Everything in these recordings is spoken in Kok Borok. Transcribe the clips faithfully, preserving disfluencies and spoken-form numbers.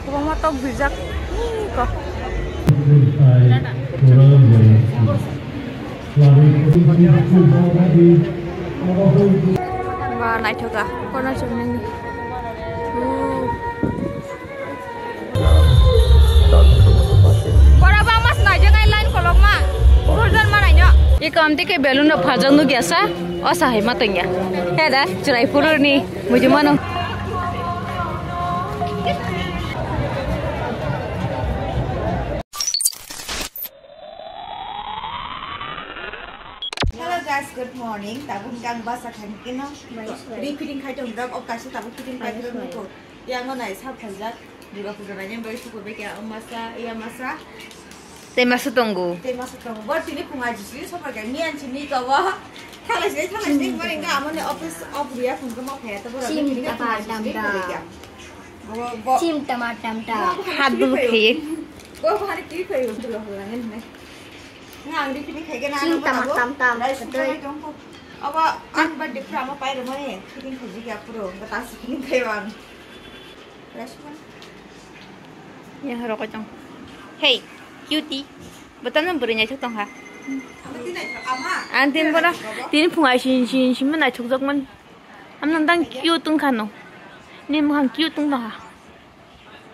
Kwbangma tok birjak. Ko. Ba naithoka, kono chumnini. Bora ba mas naijak ai line kolokma. Golden ma nainyo. Iko amtwi khe balloon rok phajak nukya sa. O sa hai ma tongya. He da, chwrai phuru ni. Mujumano. Hello guys, good morning. Tabuk kang basa khan kino. Refitting khai tong dok, o kaisa tabuk fitting khai tong dok. Yang nai sa phaljak. Durga puja nai yang bai sukur bai kya masa, iya masa. Tei masa tongo. Tei masa tongo. Bor tini phung aji sui sopar kya miyan chini kawa. Thalai sini, thalai sini, mari ka amone office of riya phung kama phaya to bor. Sim tini tama phung aji sui tamta. Bo, bo. Sim tama tamta. Hadul kheye. Bo hari ki kheye, durga puja nai. Nga ang di fitting khai kena. Sim tama tamta. Abo an birthday pura ma pai rwmani fitting khai jigya puro. Bata si fitting khai bang. Yang rokoi tong. Hey, cutie. Bwtano bwrwi naithok tongkha. Ang tin bono, tin phungai sin sin sin ma naithokjak man. Amno dang cute wngkha no. Ni mukhang cute wng tongkha.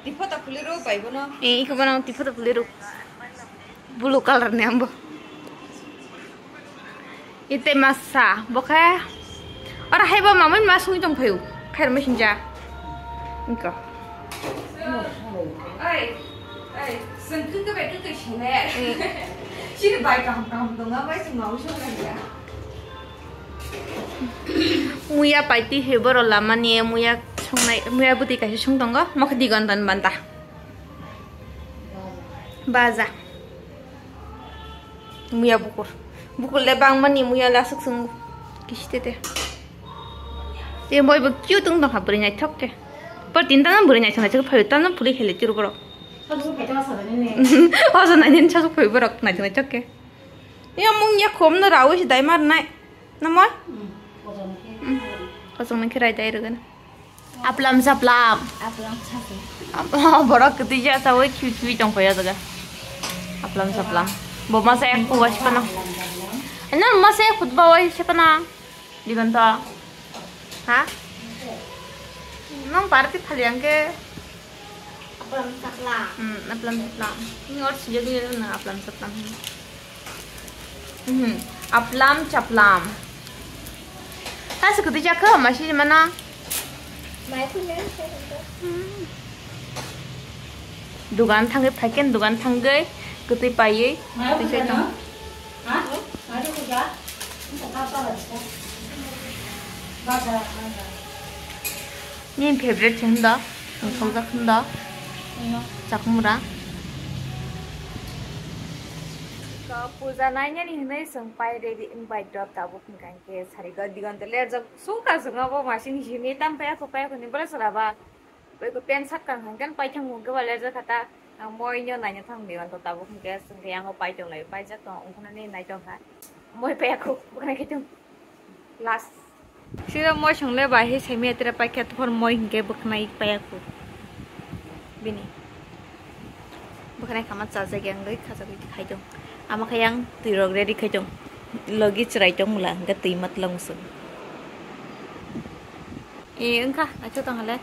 Tipho ta puli ro bai bono. Eh, iko bono tipho ta puli ro. Blue color ni ambo. Ite masa, bo khe. Ora hai bo mamai ma sungwi tong phaio. Khair ma sinja. Inko. Ai, ai, sengkung ke betu ke sine. Sini bai kaham kaham dong, bai sing mau sung ya. Muya paiti he boro lama ni muya songnai, muya bwtwi kaisa sung tongo, mokhe digon dan banta. Baja. Muya bukur. Bukur le bangmani muya lasuk sung kistete. Te moi bo cute wng tongkha bwrwi naithok khe. Por tin tang bwrwi naithok naithok phaio tang puli khele churu borok. Hoso nainin chasuk phaio borok naithok naithok khe. Yo mung ya khom no rawi si dai mar nai. Na moi? Kosong ni khirai dai rwgana. Aplam saplam. Aplam saplam. Ap-, borok kwtwi ja sawi khibi khibi tong phaio jaga. Aplam saplam. Bo masa ek kuwa sipana. Ano masa ek khutba wai sipana. Digon to. Ha? Nong party phali angke. Aplam saplam. Hmm, aplam saplam. Ni or sijak ni na aplam saplam. Mhm. Aplam chaplam. Ta se kwtwi jakha masi mana. Mai phunai. Dugan thangwi phaiken dugan thangwi kwtwi paiwi. Mai phunai. Ha? Mai phunai. Nini favorite se hwnda, wngthokjak hwnda, chakmura. Puja nainani hwnwi chwng pai ready wngbai dot tabuk hwnkha hinkhe sarigo digonto lerjak sungkha chwngno bo masini simi tam paya kho paya kho ni bwle chwla ba. Bai ko pant sak kang hangkan pai thang mung ke ba lerjak kha ta. Ang moi no naina thang digonto tabuk hwnkhe chwng khe yango pai tong lai paijak tong wngkhana ni nai tong kha. Moi paya kho bwkhwnai khe tong. Last. Sira moi songle bai he semi atra paikha, topor moi hinke bwkhnai paya ku. Bini. Bwkhnai khama chajak yang doi khajak khai dong. Ama kha yang twi rok ready khai dong. Logi chwrai tong mula hingke twi matlang sung. E wngkha naithok tong hale.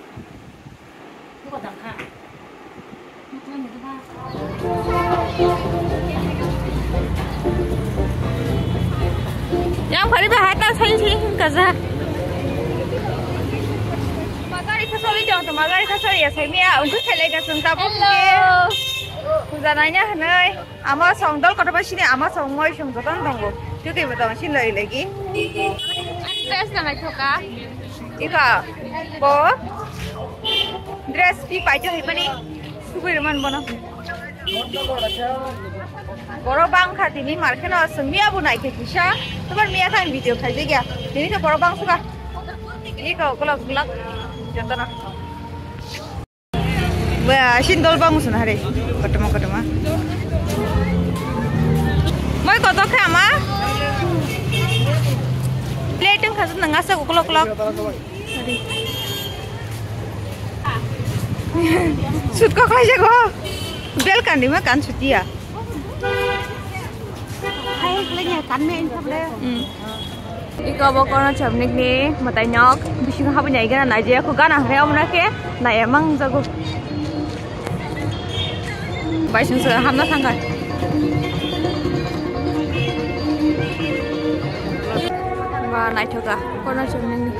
Yang phari ba hata sai sai hin kaza. Magari khasoi jong to magari khasoi ya sai miya ungku khele ga sung ta bo. Hello. Puja naina hanai. Ama song dol kotor ba sini ama song moi song joton tongo. Juti bo tong sin loi legi. Dress na nai thoka. Ika bo dress pi pai to hipani. Subui man bono. Boro bang kha tini market no sung miya bu nai khe kisa. Tubar miya khan video khai de gya. Tini to boro bang suka. Ika ukolok ukolok jotono. Ba, sini dol bang musun hari. Kotorma, kotorma. Moi kotor kha ma? Plate wng kha nang asa ukolok ukolok. Sut kok lai jago. Bel kan di ma kan sutiya. Hai, kalinya kan me in kable. Hmm. Iko bo kono chomnik ni mwtai nok. Bising habui nai gana nai je ko gana hre amna ke nai emang jago. Bai sung sung hamna thangkha. Ba naithoka kono chomnik ni.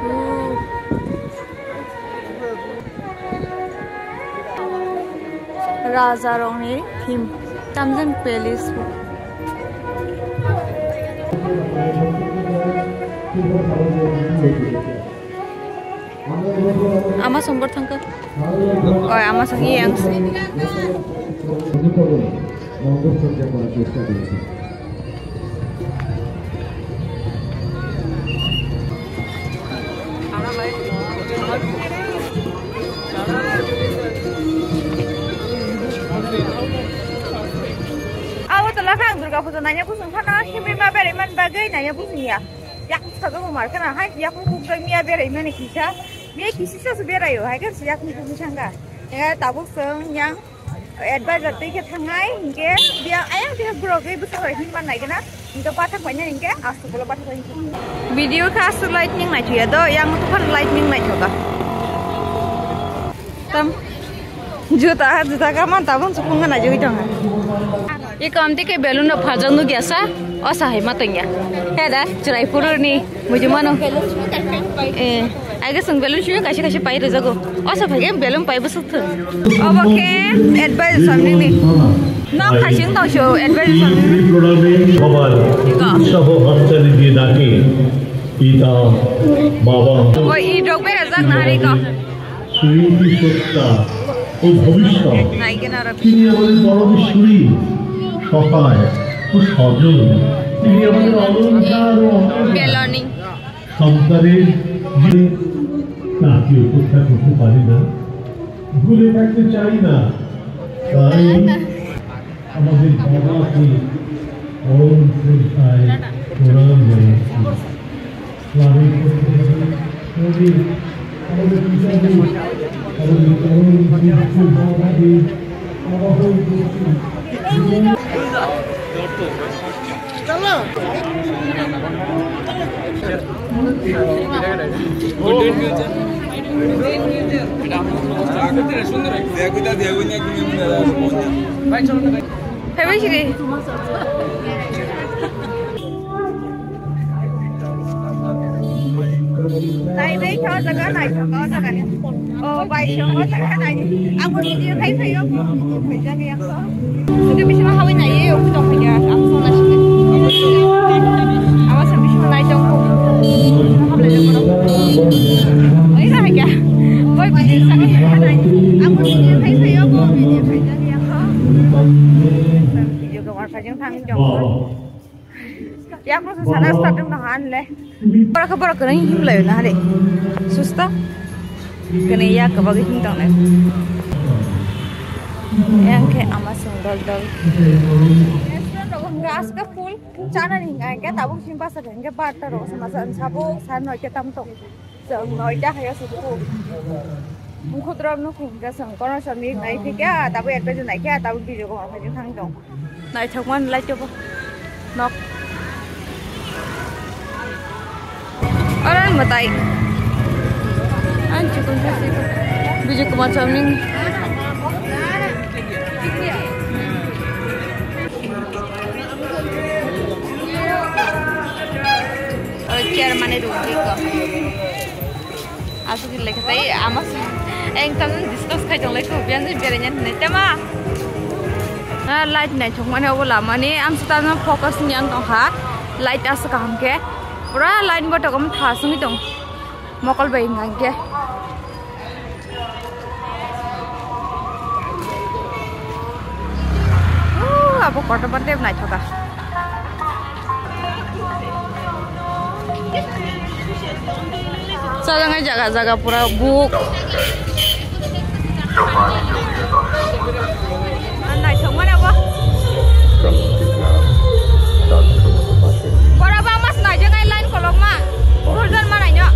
Uh. Raja rokni thim tamjani palace bo. Ama songbo thangkha. Oi, ama song yang. Abo tola kha ang Durga puja nanya pusung khana, himri ma berai man bagwi nanya pusung ya. Yakung sago mar khana, hai yakung kuk miya berai mani kisa. Miya kisi sa su berai o, hai kan yakung kuk sangka. Ya tabuk song yang Advisor tei khe thangnai hinkhe biya ayang tei borok tei bwsarok hinma naigena hinkhe pathak paina hinkhe aswk ulo pathak paina. Video khe aswk lightning naithuya do, yang tokhan lightning naithoka. Tam juta, juta ka man tabung chukung naijugwi tongo. Iko amtwi khe balloon rok phaljaknukya sa, osa hai ma tongya. He da, Chwraipurni. Muitu mano. Eh, age sung balloon simi kaisa kaisa pai rwjago. Osa phai khe balloon pai bwswk thung. Obo khe advice samni ni. Nok khaising tong sio advice samni ni. প্রণামে সবার উৎসাহ হাততালি দিয়ে ডাকে পিতা, বাবা। Obo i dok bera jak na hari ko. স্মৃতিসত্তা ও ভবিষ্যৎ। Nai gena ro. তিনি আমাদের পরমেশ্বরী, সহায় ও স্বজন। তিনি আমাদের অলংকার ও অঙ্গীকার। Beloni. সন্তানের যে তাকে উপেক্ষা করতে পারি না, ভুলে থাকতে চাই না। তাই আমাদের বাবাকে পরম শ্রদ্ধায় প্রণাম জানাচ্ছি। Phaibai sidi. Nai nai kha jaga nai kha jaga ni. Oh, bai song o jaga nai. Ang bo video khai khai o. Video khai jaga yang so. Sudah bisa mau kawin aja, aku tong punya. Aku so nasi. Awas habis mau naik dong. Mau belajar mana? Oh, ini lagi ya. Boy, video sana ya. Aku video khai khai o. Video khai jaga yang so. Video gambar kajang thang jong. Yakno sa sana start no han le. Borok khe borok kwrwng himlai na hare. Susto. Kene yak kwbagwi him tongnai. Yang khe ama sung dol dol. Restaurant rogo hwnkhe aske full chana ni hwnkha hwnkhe tabuk sini basa hwnkhe barta rogo sama sa sabo sa noita tam tong. Chwng noita hai o suku. Mukhutrok nukhung khe chwng kono chwng nai phikha, tabuk advertise nai khe, tabuk video ko phai thang tong. Naithok man lai chobo. Nok. Oro ang mwtai. Ang chukun thasi ko. Biju kuma chwng ning. Oro chair mane rwgwi ko. Aswk hinlai khe tai ama engtang discuss khai tong lai kho, biyan je berai nani hinwi tema. Ah, light naithok mani obo lama ni, amsa tamo focus ni ang tong kha, light aswk kaham khe, pura line bo tongom tha songwi tong, mokol bai hwnka hinkhe. Uh, abo kotor ba tep naithoka. Sajang jaga jaga pura buk. Naithok mana bo. Pura ba mas naijak ai line kolok ma. Golden ma nainyo.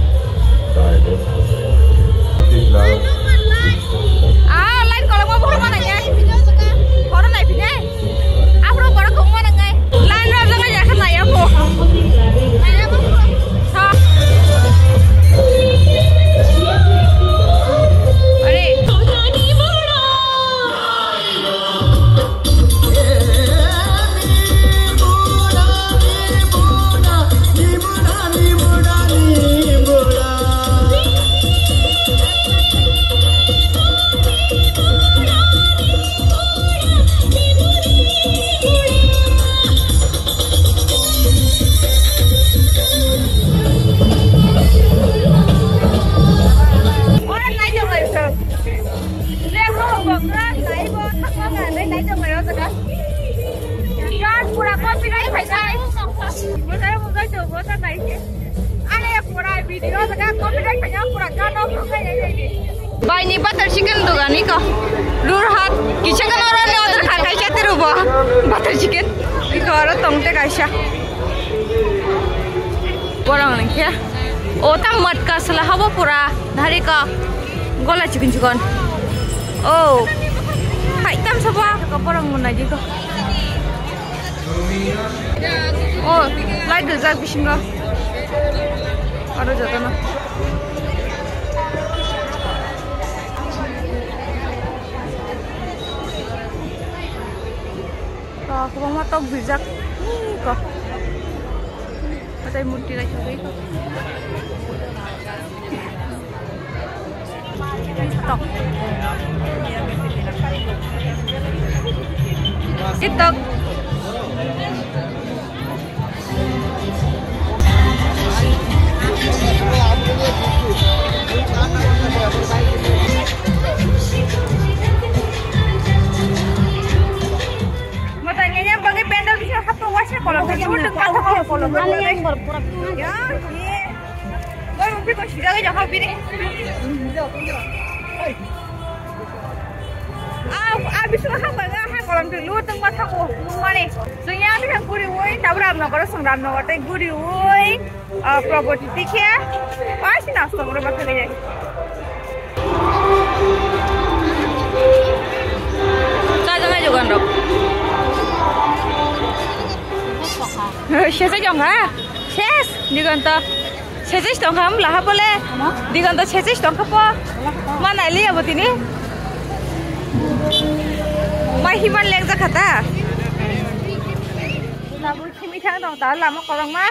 Baini butter chicken dogan iko. Rurhat. Kisa kan oro ni order kha kaisa terubo. Butter chicken. Iko oro tongte kaisa. Borong nangkhe. O tam matka sala habo pura. Dharika. Gola chikon chikon. Oh. Hai tam sabo. Borong mun naji ko. Oh, light rijak bisingo. Aro jotono. Ah, kwbangma tok bijak. Ih, ko. Atai murti naithok bai ko. Tok. Ih, tok. Mwtai nini bagwi pendal bisa hapung waisa kolom thangwi mutwng kathok kolom. Ya, ye. Oi, mungkin kau sida aja kau bini. Ah, ah, bisa hapung ya, ha kolom tu lu tengma thaku, mungmani. Sunya bisa guri woi, tabram nogor, sungram nogor, tei guri woi. Ah, Praboti tikhe. Ai, sini asam ro bakha gaya. Chajana jogan rok. Sese jong ha? Ses, digonto. Sese tong ham laha pole. Digonto sese tong khapo. Mana liya botini. Mai himan leng jakhata. Tabuk simi thang tong ta lama korong ma.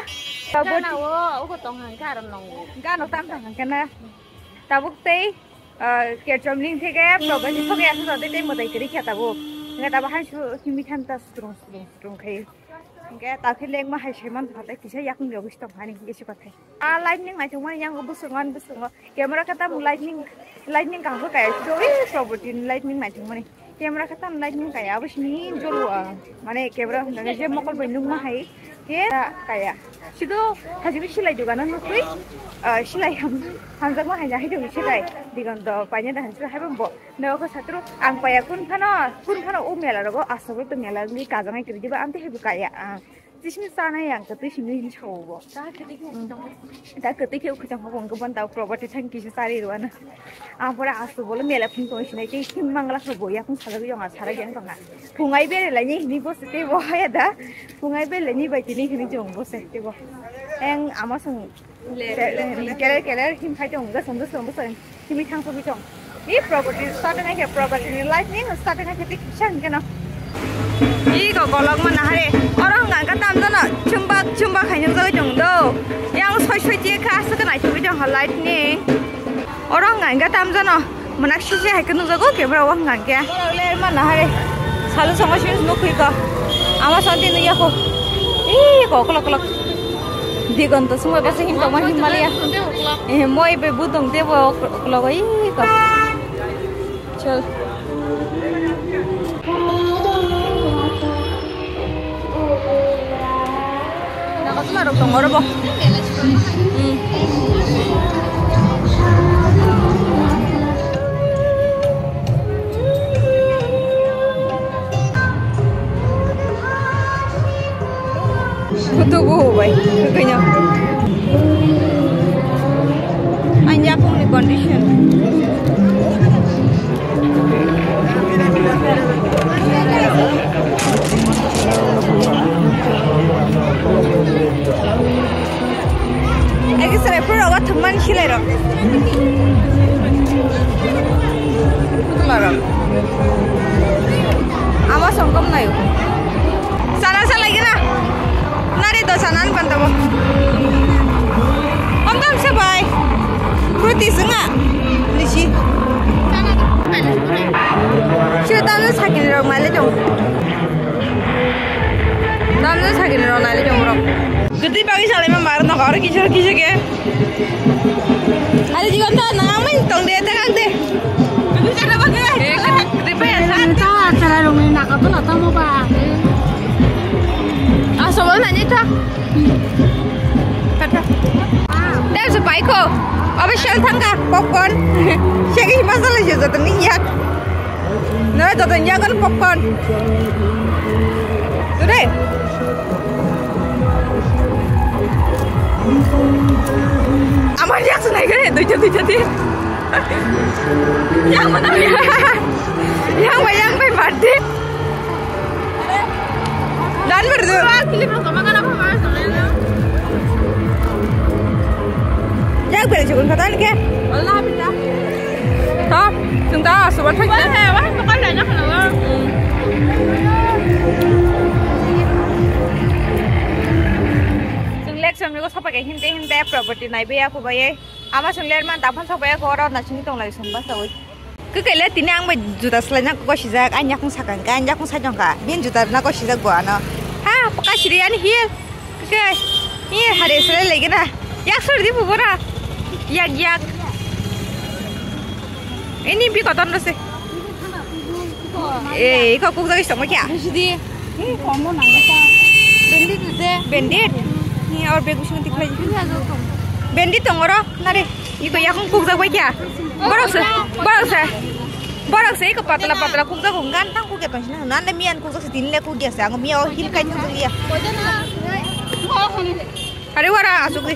Tabuk gana o, ugo tong hang ka aram nong. Gano tam tong hang kana. Tabuk tei, ah, kerchom ling theke, proga si thoke asuk tei tei mwtai kiri khe tabuk. Nga tabuk hai su simi thang ta strong strong strong khai. Nga ta khe leng ma hai seman thate kisa yakung yogi tong hani kisi kothai. Ah, lightning mai thung mani yang busung an busung. Camera khe tamo lightning, lightning kangkhe kaya sio, eh, Praboti ni lightning naithokmani. Camera khe tamo lightning kaya, abo sini jolwa. Mane camera hwnjak je mokol bai nukma hai khe kaya. Sido hajini silai dogano nukwi, ah, silai ham-, hamjakma hai jahai dong silai. Digonto paina da hansi hai bombo. Nokho satro ang paya kun phano, kun phano o mela rogo asogoi to mela ni kajangai kiri diba amte hebu kaya. Ah, Tisini sana yang kati sini ini sawo bo. Da kati ke ukutang ko bong ko banta Praboti thang kisi sari ruana. Ampore asu bolo mela phung tong sinai tei him mangla ko boya phung sala yang sara yang tong ha. Phungai bere la ni hini bo se te bo ya da. Phungai bere la ni bai tini hini jong bo se te bo. Eng ama sung Keler keler him khai tong, gosong gosong gosong himwi thang sogwi tong. I Praboti starting ai khe, Praboti ni life ni starting ai khe tik kisa hwn khe no. I go golok ma nahare. Oro hwnka hwnka tam jano chumbak chumbak hai nung jagwi tong do. Yang soi soi tiye kha aswk nai thogwi tong ha life ni. Oro hwnka hwnka tam jano. Mwnakchi se hai khe nukjago camera o hwnka hwnkhe. Borok ler ma nahare. Salu songo simi nukhui ko. Ama santi nukya ko. Ih, ko kolok kolok. Digonto sumoi basa him tongma him maliya. Eh, moi be budong tebo kolok ih ko. Chol. Nakatuma rok tongo oro bo. Hmm. Kutubu bai, kutunya. Ang yakungni condition. Egi serai pura wa thumman silai rok. Putla rok. Ama songkom nayo. Sana salai gina. Nari do sanan pantabo. Om tam se bai. Fruti sunga. Lisi. Sio tam sakini rok male jong. Tam sakini rok nale jong rok. Gede bagi salai ma mar no kar kisa kisa ke. Ari jigon ta nang amai tong de ta kang de. Gede cara bagi. Eh, gede bagi ya sa. Ta cara rong ni nak apa lah tamu ba. Ah, sobo na ni ta. Kata. Dem se pai ko. Official thangka popcorn. Segi masala je joto ni yak. Nara joto ni yakan popcorn. Today. Amar yak sunai gare, duita, duita, duita. Yang mana? Yang bayang bay mati. Dan berdu. Yang beri cukup kata ni ke? Allah minta. To, sungta suban thang. Wah, wah, bukan banyak lah. Sung lek sung ko sapa ke hinte hinte property nai be aku baye. Ama sung ler man taphan sapa ya ko ro na sung tong lai sung ba sawi. Kekele tini ang bai juta swlaina kok sijak, ang yakung sakang ka, ang yakung sajong ka, bin juta na kok sijak bo ano. Ha, paka siri ani hil. Keke, hil hare swlai lagi na. Yak sur di bubura. Yak, yak. Ini bi koton rose. Eh, iko kuk jagis tongma kya? Bisi di. Bandit de. Bandit? Ni or bag bising tikhlai. Bandit tong oro, nare. Iko yakung kukjak bai kya? Borok se, borok se. Borok se iko patla patla kukjak hong gan tang kukya tong sina. Nande miyan kukjak se tin le kukya se. Ango miya o hil kai thang ya. Hari wara asuk di.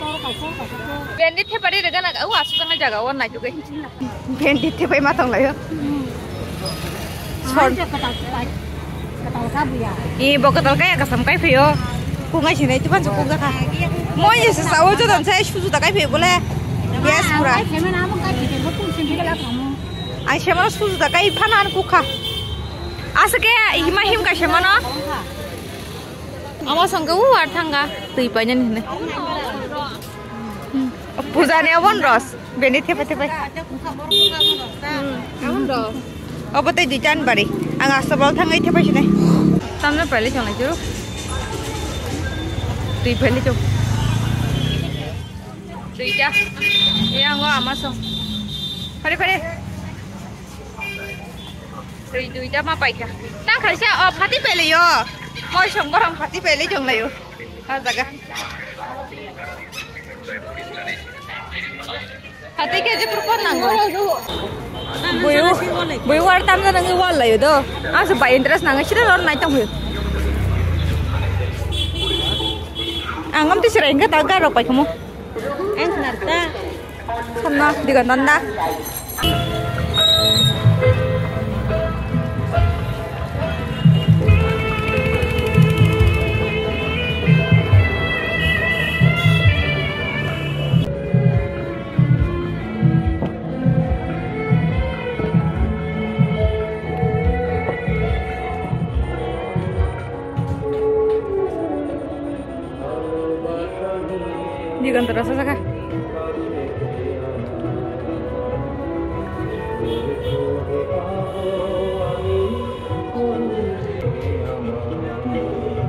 Bandit the pari rega na, o asuk tang jaga o na jugai. Bendit te pai ma tong layo. Sor. Katal, katal, katal ka buya. I bo katal kaya kasam kai phayo. Kungai sinai tupan su kung ka. Moi se sa o jodon sai suju ta kai phayo bole. Yes pura. Ai, semen amo kai phayo, bo kung sin phayo la kamu. Ai semen suju ta kai phana an kukha. Asa ke hima him kai semen no. Ama sangka u ar thanga twi painani hine. Puja ni abon ros beni thepai thepai. Abon ros. Obo tei duitan bari. Ang astabal thangai thepai sinai. Tamna paile chonglai juru. Twi paile chong. Duita. Yang o ama song. Pare pare. Twi duita ma paikha. Ta khaisa o phati peleyo. Moi song borong phati pele jonglayo. Ha jaga. Phati keji purpor nango. Buyu, buyu war tamna nangi wal layo do. Asa bai interest nangi sira ron nai tong buyu. Angam ti sira engka ta garok pai kamo. Ang narta. Samno digon tanda. Digon tara sa saka.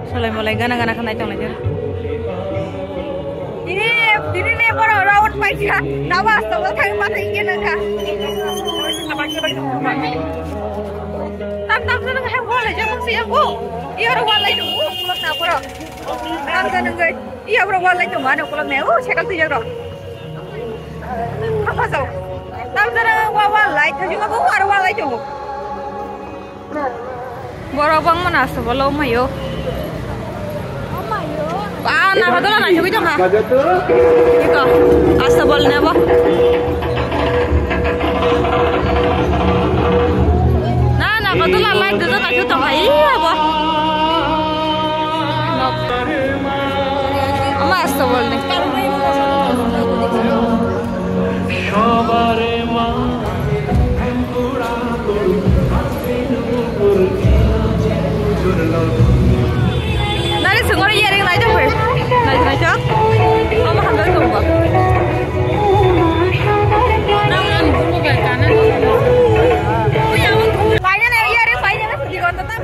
Solai molai gana gana khanai tong lai. Ini, ini ne poro round paikha. Nawa asto thang pathai ke nangkha. Tam tam sa nang hai wala jabuk si aku. Iya ro wala itu. Pulang na poro. Tam sa nang gai. Iya bro, wal lai tongo, ano kolom ne, o, cycle twijak rok. Apa so? Tam jara wa, wal lai, thajung abo, aro wal lai tongo. Borok bangma na astabalo mayo. Ba, na hodola na chugui tongkha. Iko, astabal ne bo. Na, na hodola lai dodo na chu tongkha, iya bo. Ama asto bolni. Nari sungor yaring nai jok bai. Nai nai jok. Ama handal tongba. Paina na yaring paina na digon ta ta.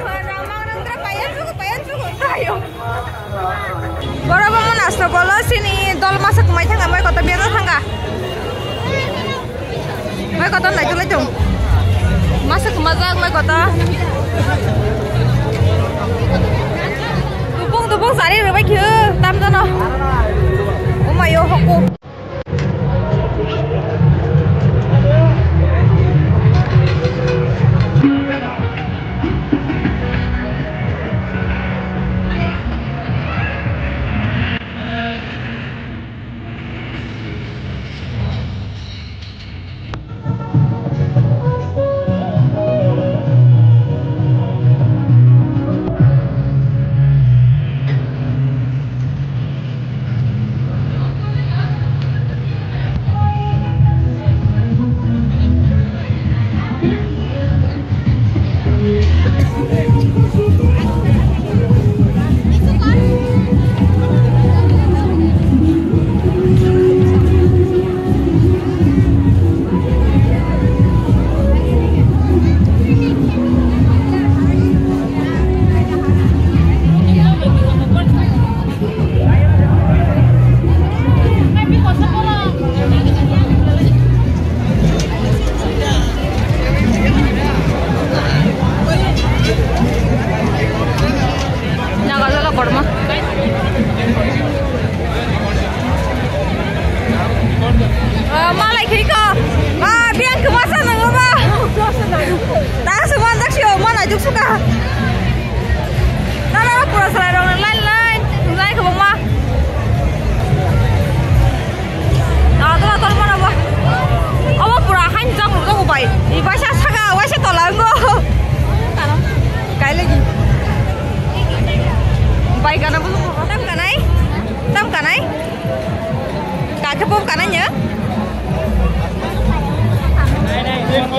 Borok omo nasto bolo sini dol masa kwmai thanga, moi kotor bera thanga. Moi kotor naikolai tong. Masa kwmajak moi kotor. Dupung dupung sari rwbai khio, tam jano. Omayo hoko.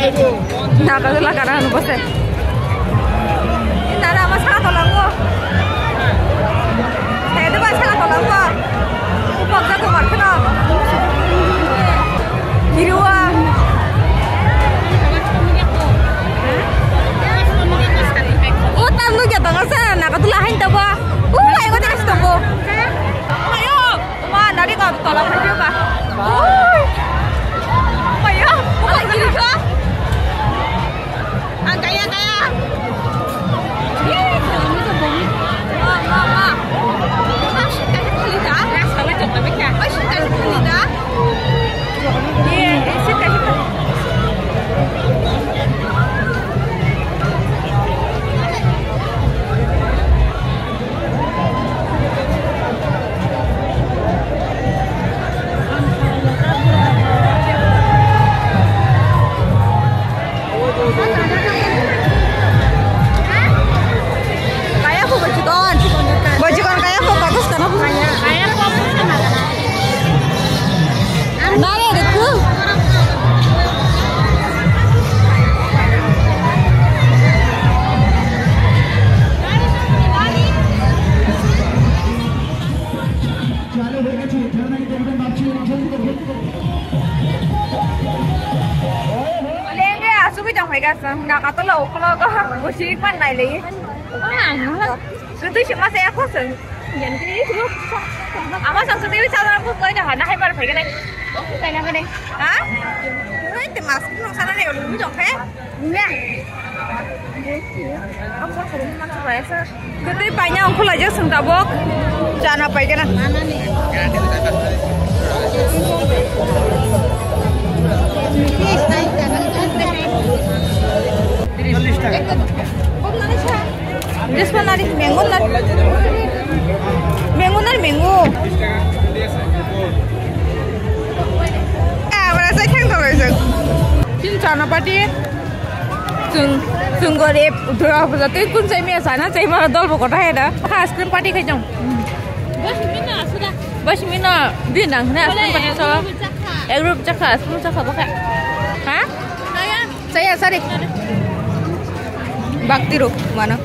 Nagarjula gana hwnwi bose. Nana ama saka tolango. Tede ba saka tolango. Upok jago markheno. Hirua. O tam nugya tongo sa Nagarjula hain tabo. O bai ko tara tongo. Ayo. Uma, nari ko tola phai ba. Ui. Maya, uma giri kha. Ang kaya, kaya. Ma, ma, ma. Ang sita sita lita. Ang sabai jok tabe kha. Ang sita sita lita. Ye, sita sita. Kaya ko bachikon. Bachikon kaya ko katus kana. Kaya ko katus kana. Nare dekhu. Lenge asubida hoi ga sang na katolo okolo go busi pan nai le. Sutui sima se ako sang. Ama sang sutui sa ko koi da na hai bar phai ga nai. Kai na ga nai. Ha? Nai te mas no sana ne lu jong khe. Kwtwi paina ongkhorlaijak chwng tabuk. Chana paikana. This one nari mango nari. Mango nari mango. Ah, wala sa khang tong lai sa. Chin chana pati. Chwng, chwng gorib, dura puja tei kun chai miya sana chai mara dol bo kota hai da. Kha ice cream party khai jong. Bas mina asuda. Bas mina din nang na ice cream party so. Egg roll chakha, ice cream chakha bakha. Ha? Saya. Saya sari. Bakti ro mana.